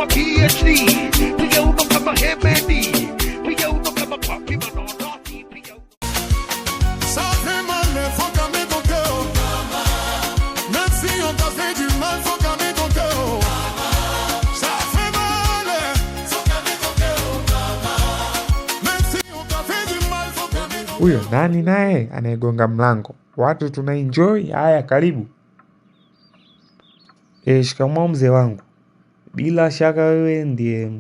kama PhD, piga uno kama Hemedi, piga uno kama Papi Manonoti, piga uno. Ça fait mal, faut calmer ton cœur. Même si on t'a fait du mal, faut calmer ton cœur. Ça fait mal, faut calmer ton cœur. Même si on t'a fait du mal, faut calmer ton Huyo nani naye anayegonga mlango? Watu tuna enjoy. Haya, karibu. Shikamoo mzee wangu. Bila shaka wewe ndiye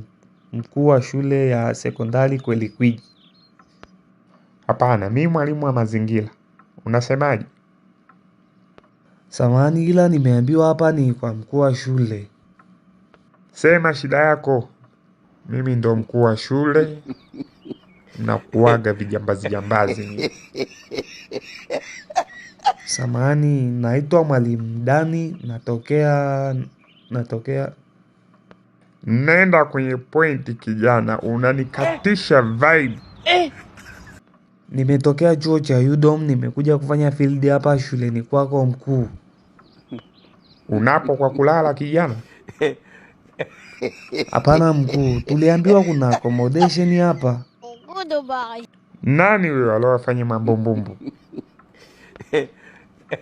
mkuu wa shule ya sekondari Kwelikwiji. Hapana, mi mwalimu wa mazingira. Unasemaje? Samahani, ila nimeambiwa hapa ni kwa mkuu wa shule. Sema shida yako. Mimi ndo mkuu wa shule, mnakuaga vijambazi jambazi nyinyi. Samahani, naitwa mwalimu Dani, natokea Nenda kwenye pointi kijana, unanikatisha vibe. Nimetokea chuo cha UDOM, nimekuja kufanya field hapa shuleni kwako mkuu. Unapo kwa kulala kijana? Hapana mkuu, tuliambiwa kuna accommodation hapa. Goodbye. Nani huyo aliowafanya mambo mbumbu?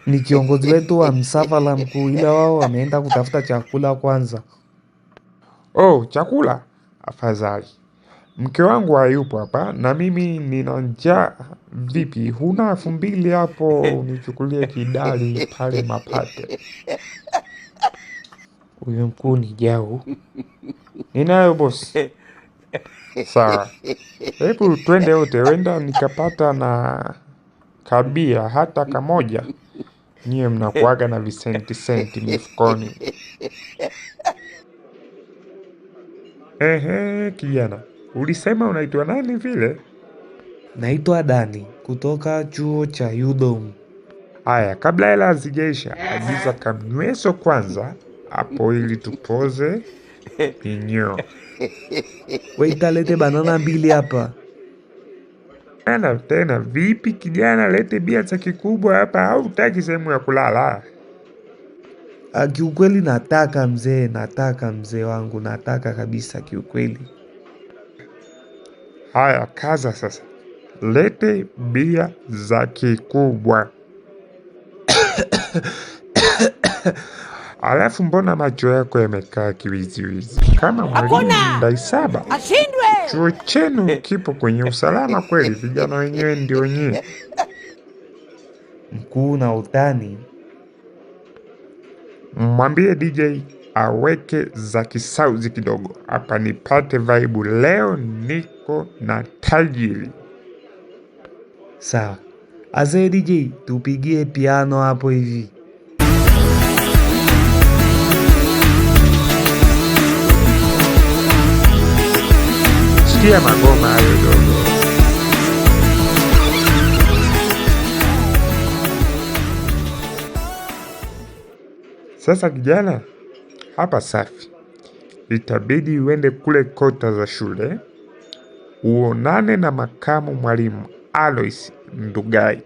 Ni kiongozi wetu wa msafara mkuu, ila wao wameenda kutafuta chakula kwanza. Oh, chakula? Afadhali. Mke wangu hayupo hapa na mimi nina njaa. Vipi, huna 2,000 hapo unichukulie kidali pale Mapate? Huyu mkuu ni jau. Ninayo bosi. Sawa, hebu twende wote, wenda nikapata na kabia hata kamoja. Nyie mnakuaga na visenti senti mifukoni. Ehe, kijana, ulisema unaitwa nani vile? Naitwa Dani kutoka chuo cha UDOM. Haya, kabla hela hazijaisha, agiza kamnyweso kwanza hapo ili tupoze minyoo. Waiter, lete banana mbili hapa. Tena tena, vipi kijana, lete bia cha kikubwa hapa au hutaki sehemu ya kulala? Ah, kiukweli nataka mzee, nataka mzee wangu, nataka kabisa kiukweli. Haya, kaza sasa, lete bia za kikubwa. Alafu mbona macho yako yamekaa kiwiziwizi kama mwalimu Hakuna! Ndaisaba? Ashindwe! Chuo chenu kipo kwenye usalama kweli? Vijana wenyewe ndio nyie. Mkuu na utani. Mwambie DJ aweke za kisauzi kidogo hapa nipate vibe. Leo niko na tajiri. Sawa. Azee DJ, tupigie piano hapo hivi. Sikia magoma hayo dogo. Sasa kijana, hapa safi, itabidi uende kule kota za shule uonane na makamu mwalimu Alois Ndugai.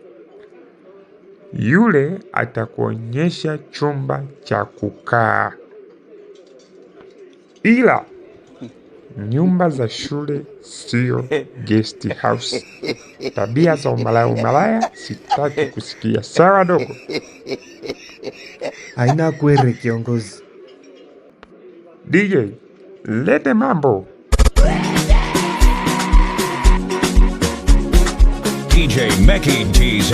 Yule atakuonyesha chumba cha kukaa, ila nyumba za shule sio guest house. Tabia za umalaya umalaya sitaki kusikia. Sawa dogo? Haina kwere kiongozi. DJ, lete mambo. DJ Meki TZ.